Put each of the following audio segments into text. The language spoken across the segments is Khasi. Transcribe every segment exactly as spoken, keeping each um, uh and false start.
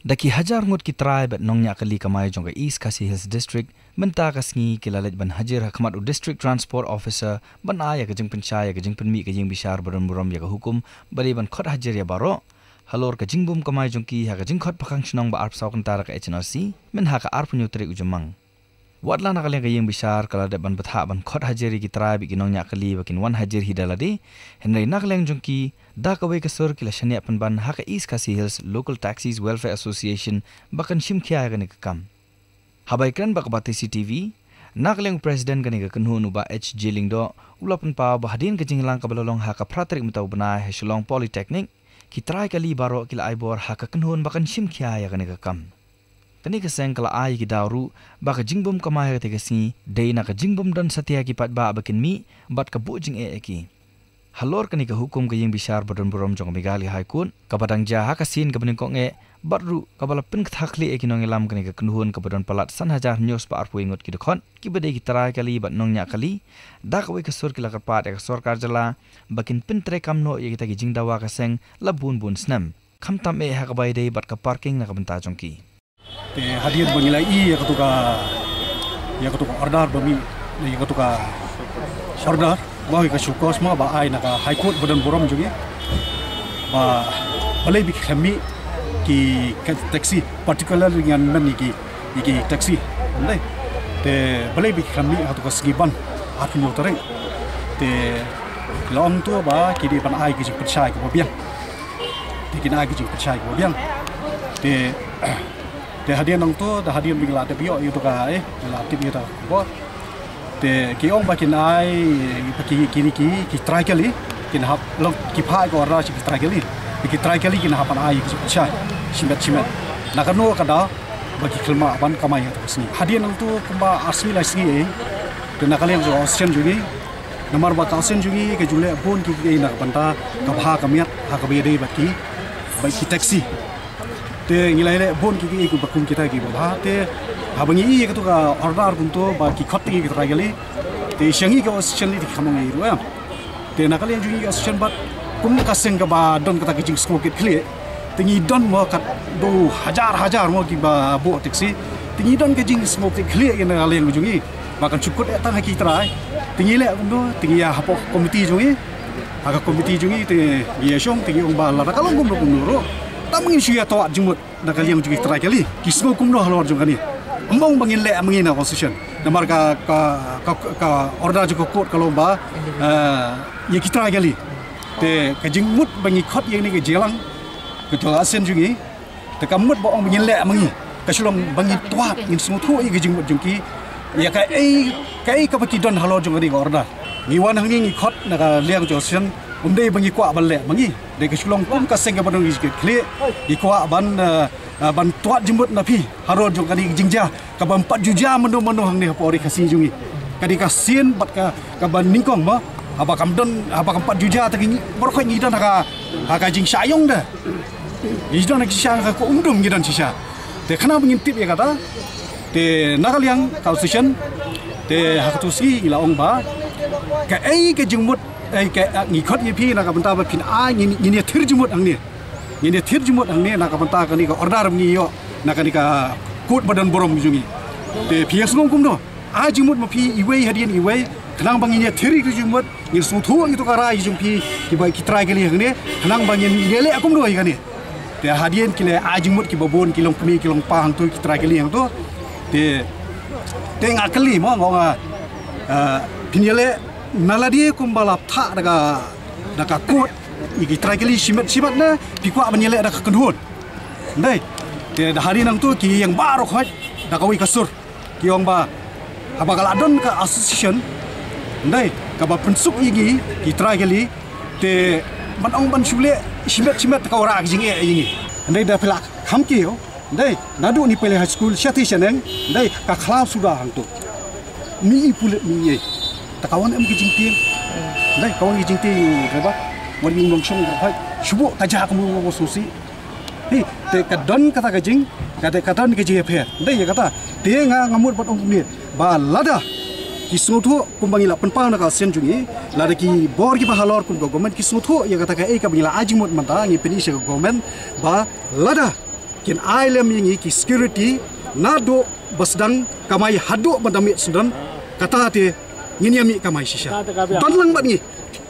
Da ki hajar ngut ki trai bad nongñiah kali kamai jong ka East Khasi Hills District, mynta ka sngi ki la leit ban hajir ha khmat u District Transport Officer ban ai ïa ka jingpynshai ïa ka jingpynmih ka ïing bishar ba don burom ïa ka hukum ba dei ban khot hajir ïa baroh halor ka jingbym kamai jong ki ha ka jingkhot pakhang shnong ba arphew saw kynta da ka H N R C, myn ha ka arphew hynñiew tarik u Jymmang. Wat la na ka liang ka ïing bishar ka la dep ban bthah ban khot hajir ïa ki trai bad ki nongñiah kali ba kin wan hajir hi da lade, hynrei na ka liang jong ki, da kawei ka sur ki la shaniah pynban ha ka East Khasi Hills Local Taxis Welfare Association ba kan shim khia ïa kane ka kam. Haba ïakren bad ka Batesi T V, na ka liang u President kane ka kynhun u Bah H J Lyngdoh u la pynpaw ba hadien ka jingïalang kaba la long ha ka phra tarik mynta u bnai ha Shillong Polytechnic, ki trai kali baroh ki la ai bor ha ka kynhun ba kan shim khia ïa kane ka kam. Kane ka seng ka la ai ïa ki daw ruh ba ka jingbym kamai ha kata ka sngi dei na ka jingbym don satia ki paidbah ba kin mih bad ka buh jingeh ïa ki. Halor kane ka hukum ka ïing bishar ba don burom jong ka Meghalaya High Court kaba dang jia ha ka sien kaba nyngkong eh, bad ruh kaba la pynkthah khlieh ïa ki nongïalam kane ka kynhun kaba don palat san hajar hynñiew spah arphew wei ngut ki dkhot, kiba dei ki trai kali bad nongñiah kali, da kawei ka sur ki la kyrpad ïa ka sorkar jylla ba kin pyntreikam noh ïa kita ki jingdawa ka seng la bun bun snem, khamtam eh ha kaba ïadei bad ka parking na ka bynta jong ki. Te hadien ba ngi la ïoh ïa katu ka, ïa katu ka order ba mih, ïa katu ka order ba ïa ka show cause mo ba ai na ka High Court ba don burom jong ngi, ba balei ba ki khlem mih ki, ka taxi, particularly ngan myn ïa ki, ïa ki taxi, ym dei. Te balei ba ki khlem mih ha katu ka sngi ban arphew hynñiew tarik. Te long tu ba ki dei ban ai ki jingpynshai kaba biang. Te kin ai ki jingpynshai kaba biang. Te, te hadien nangtu, da hadien ba ngi la tip ïoh ïa katu ka, eh, ngi la tip ïa katu ka khubor. Te ki ong ba kin ai, ba ki, kine ki, ki trai kali kin hap, long ki phah ka order sha ki trai kali. Ki trai kali kin hap ban ai ki jingpynshai shimet shimet. Na kano ka daw ba ki khlem lah ban kamai ha katu ka sngi. Hadien nangtu kumba ar sngi lai sngi eh. Te na ka liang jong ka association jong ngi, namar ba ka association jong ngi ka ju leh bun ki, ki na ka bynta ka bha ka miat ha kaba ïadei bad ki, bad ki taxi. Te ngi la leh bun ki, ki, ki ba kum kita ki ba bha. Te haba ngi ïoh ïa katu ka order kumto ba ki khot ïa ki trai kali, te sha ngi ka association lei te ki kham ong ei ruh em. Te na ka liang jong ngi ka association bad kum ka seng kaba don kata ka jingsngewkit khlieh, te ngi don mo katto hajar hajar mo kiba buh taxi. Te ngi don ka jingsngewkit khlieh ïa na ka liang jong ngi ba kan shu kut eh tang ha ki trai. Te ngi leh kumno, te ngi ïa hapoh committee jong ngi, ha ka committee jong ngi te ngi ïa shong, te ngi ong ba lada ka long kumno kumno ruh, tang ngin shu ïa twad jingmut na ka liang jong ki trai kali. Ki sngew kumno halor jong kane? Ym ong ba ngin leh ma ngi na ka association, namar ka, ka, ka, ka order jong ka court ka long ba, eh, ïa ki trai kali. Te ka jingmut ba ngi khot ïa kane ka jingïalang ka jong ka association jong ngi, te kam mut ba ong ba ngin leh ma ngi. Ka shu long ba ngin twad, ngin sngewthuh ïa ka jingmut jong ki, ïa kaei, kaei kaba ki don halor jong kane ka order. Ngi wan hangne ngi khot na ka liang jong ka association, ym dei ba ngi kwah ban leh ma ngi. Dei ka shu long kum ka seng kaba don ka jingkit khlieh, ngi kwah ban, eh, eh, ban twad jingmut na phi halor jong kane ka jingjia kaba ym pat ju jia mynno mynno hangne hapoh ri Khasi jong ngi. Ka dei ka sien bad ka, kaba nyngkong mo, haba kam don, haba kam pat ju jia te ngi baroh khoit ngi don ha ka, ha ka jingshah ïong da. Ngi don ha ka jingshah, ha ka umdum ngi don shisha. Te khnang ba ngin tip ïa kata, te na ka liang ka association, te ha katu ka sngi ngi la ong ba kaei ka jingmut, eh, ka, eh, ngi khot ïa phi na ka bynta ba phin ai, ngin, ngin ïa thir jingmut hangne. Ngin ïa thir jingmut hangne na ka bynta kane ka order ba ngi ïoh na kane ka court ba don burom jong ngi. Te phi ïa sngew kumno? Ai jingmut ma phi iwei hadien iwei, khnang ba ngin ïa thir ïa ka jingmut, ngin sngewthuh ïa kito ka rai jong phi, kiba ki trai kali hangne, khnang ba ngin ïa leh kumno ïa kane. Te hadien ki la ai jingmut kiba bun, ki long kmie ki long kpa hangto, ki trai kali hangto. Te, te nga kylli mo, nga ong, ah, phin ïa leh na lade kumba la bthah da ka, da ka court ïa ki trai kali shimet shimet ne phi kwah ban ïa leh da ka kynhun? Ndei. Te da hadien nangto ki ïeng baroh khoit da kawei ka sur. Ki ong ba haba ka la don ka association, ndei, kaba pynsuk ïa ngi ki trai kali, te ban ong ban shu leh shimet shimet te ka wanrah ka jingeh ïa ngi. Ndei da phi la kham kiew, ndei, naduh New Pyle High School shatei shaneng, ndei, ka khlaw suda hangto. Mi i pulit mi i ei. Te ka wan em ka jingtieng. Ndei, ka wan ka jingtieng, driver. Wan ïa u nongshong driver. Shu buh ka jaka mo mo sosi. Hi, te ka don kata ka jing, kata ka don ka jingïapher. Ndei ïa kata. Te nga, nga mut ban ong kumne. Ba lada ki sngewthuh kumba ngi la pynpaw na ka sien jong ngi, lada ki bor kiba halor kum ka government ki sngewthuh ïa kata kaei kaba ngi la ai jingmut mynta, ngi pyni sha ka government ba lada kin ai lem ïa ngi ki security naduh ba sdang kamai haduh ban da mih syndon, kata te ngin ïa mih kamai shisha. Don lang bad ngi.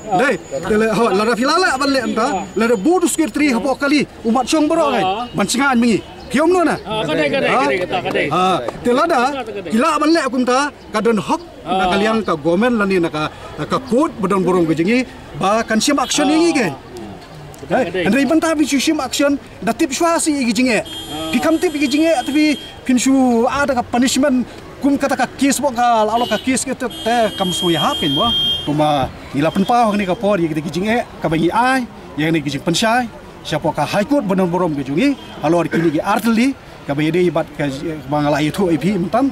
Dei, te le, ho, lada phi lah leh ban leh mynta, lada bun u secretary hapoh kali u mat shong baroh ngai ban sngewbha ma ngi. Phi ong no na? Ha, te lada ki lah ban leh kumta, ka don hok na ka liang ka government lane na ka, ka court ba don burom ka jong ngi ba kan shim action ïa ngi kein. Hynrei mynta phi shu shim action da tip shuwa seh ïa ki jingeh. Phi kam tip ïa ki jingeh te phi, phin shu ai da ka punishment kum kata ka case ba ka la lo ka case kata te kam shu ïahap kein mo. Kumba ngi la pynpaw ha kane ka por ïa kita ki jingeh kaba ngi ai ïa kane ki jingpynshai shapoh ka High Court ba don burom ka jong ngi halor kine ki artylli kaba ïadei bad kaba nga la ïathuh ïa phi mynta.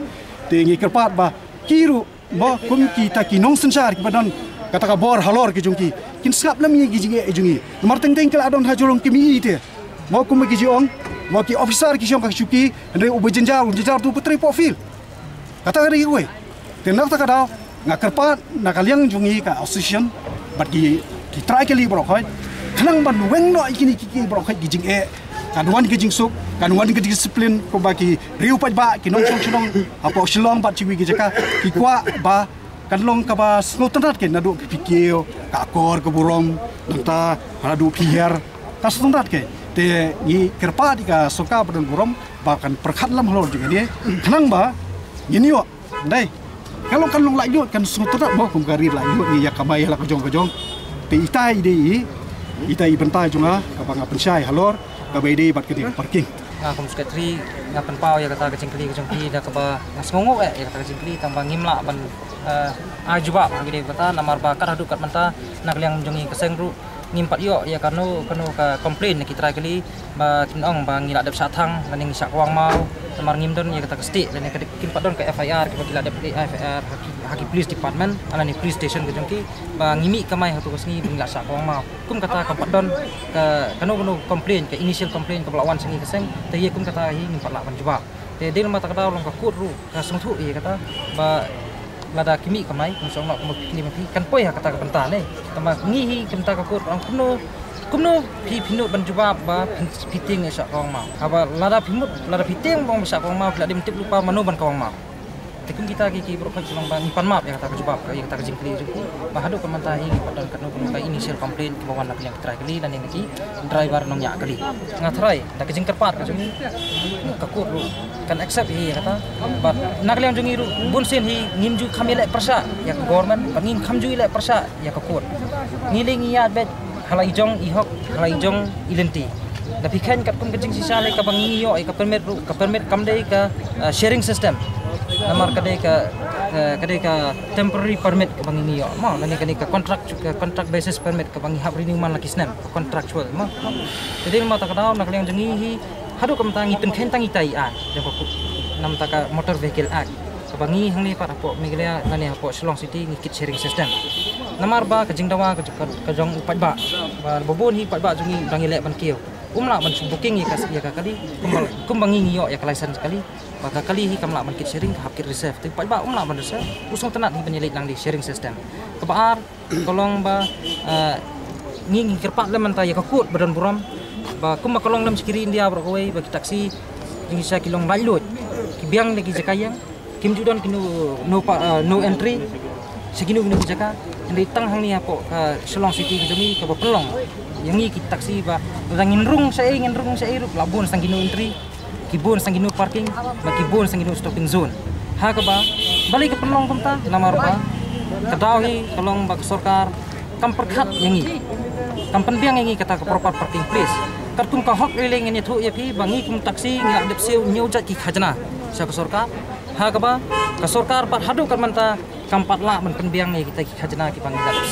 Te ngi kyrpad ba ki ruh mo kum kita ki nongsynshar kiba don kata ka bor halor ki jong ki, kin sngap lem ïa ki jingeh jong ngi. Namar teng teng ki la don ha jrong ki mih te mo, kum ki jong mo ki officer ki shong ka shuki, hynrei uba jynjar u jynjar tu putri po fil. Kata ka dei uwei. Te na kata ka daw nga kyrpad na ka liang jong ngi ka association bad ki, ki trai kali baroh khoit, khnang ban weng noh ïa kine ki, ki baroh khoit ki jingeh, kan wan ki jingsuk, kan wan ki disiplin kumba ki riew paidbah ki nongshong shnong hapoh Shillong bad kiwei ki jaka, ki kwah ba kan long kaba sngewtynnat kein naduh ki phi kiew, ka akor ka burom, nangta haduh phi hiar, ka sngewtynnat kein. Te ngi kyrpad ïa ka sorkar ba don burom ba kan pyrkhat lem halor jong kane, khnang ba ngin ïoh, dei, ka long, kan long laitluid, kan sngewtynnat mo kum ka ri laitluid, ngi ïa kamai ïa la ka jong ka jong. Te ita i dei i, ita i bynta jong nga kaba nga pynshai halor kaba ïadei bad kane ka parking. Nga kum secretary nga pynpaw ïa kata ka jingkylli ka jong phi da kaba nga sngewnguh eh ïa kata ka jingkylli, tang ba ngim lah ban, eh, ai jubab ha kine ki bynta namar ba kat haduh kat mynta na ka liang jong ngi ka seng ruh ngim pat ïoh ïa kano kano ka complain na ki trai kali ba kin ong ba ngi la dep shah thang lane ngi shah kwang maw. Namar ngim don ïa kata ka stick lane ka dep, kim pat don ka F I R kiba ki la dep ai F I R ha ki, ha ki police department lane police station ka jong ki ba ngi mih kamai ha tu ka sngi ba ngi la shah kwang maw. Kum kata kam pat don ka kano kano complain, ka initial complain kaba la wan sha ngi ka seng. Te ïa kum kata hi ngim pat lah ban jubab. Te dei namar kata ka daw long ka court ruh ka sngewthuh ïa kata ba lada ki mih kamai kum shong noh kum phi kine ma phi kan poi ha kata ka bynta ne. Tang ba ngi hi ka bynta ka court ong kumno, kumno phi, phi nud ban jubab ba phi, phi tieng ïa shah kwang maw. Haba lada phi mut, lada phi tieng ba ong ba shah kwang maw, phi la dei ban tip lypa mano ban kwang maw. Te kum kita ki, ki baroh khoit ki long ba ngi pan map ïa kata ka jubab, ïa kata ka jingkylli jong ki. Ba haduh ka mynta hi ngi pat don katno katno ka initial complaint kiba wan na ka liang ki trai kali lane na ki driver nongñiah kali. Nga tharai da ka jingkyrpad ka jong ngi, ka court ruh kan accept hi ïa kata. Bad na ka liang jong ngi ruh bun sien hi ngim ju kham ïaleh pyrshah ïa ka government, bad ngim kham ju ïaleh pyrshah ïa ka court. Ngi lei ngi ïaid beit ha la i jong i hok, ha la i jong i lynti. Da phi kheiñ katkum ka jingshisha lei kaba ngi ïoh ïa ka permit ruh, ka permit kam dei ka, eh, sharing system. Namar ka dei ka, eh, ka dei ka temporary permit kaba ngi ïoh. Mo, lane ka dei ka contract, ka contract basis permit kaba ngi hap renew man la ki snem, ka contractual mo. Te dei namar kata ka daw na ka liang jong ngi hi haduh ka mynta ngi pynkheiñ tang ita i ai jong ka ku-, namar ka Motor Vehicle Act. Kaba ngi hangne pat hapoh Meghalaya lane hapoh Shillong City ngi kit sharing system. Namar ba ka jingdawa ka, ka, ka jong u paidbah ba, ba bun hi paidbah jong ngi ba ngi leh ban kiew. Um lah ban shu booking ïa ka, ïa ka kali kumba, kumba ngi ngi ïoh ïa ka license kali. Ba ka kali hi kam lah ban kit sharing, ka hap kit reserve. Te paidbah um lah ban reserve. U sngewtynnat hi ban ïaleit lang da sharing system. Kaba ar ka long ba, eh, ngi, ngi kyrpad lem mynta ïa ka court ba don burom ba kumba ka long lem sha ki ri India baroh kawei ba ki taxi jingshisha ki long laitluid, ki biang da ki jaka ïeng, kim ju don ki no, no pa-, eh, no entry sha kino kino ki jaka. Hynrei tang hangne hapoh ka Shillong City ka jong ngi kaba pynlong ïa ngi ki taxi ba lada ngin rung shaei, ngin rung shaei ruh la bun tang ki no entry, ki bun tang ki no parking bad ki bun tang ki no stopping zone. Ha kaba balei ka pynlong kumta? Namar ba ka daw hi ka long ba ka sorkar kam pyrkhat ïa ngi, kam pynbiang ïa ngi kata ka proper parking place. Katkum ka hok lei lei ngin ïathuh ïa phi ba ngi kum taxi ngi la dep siew hynñiew jait ki khajna sha ka sorkar. Ha kaba ka sorkar pat haduh kat mynta kam pat lah ban pynbiang ïa kita ki khajna kiba ngi la dep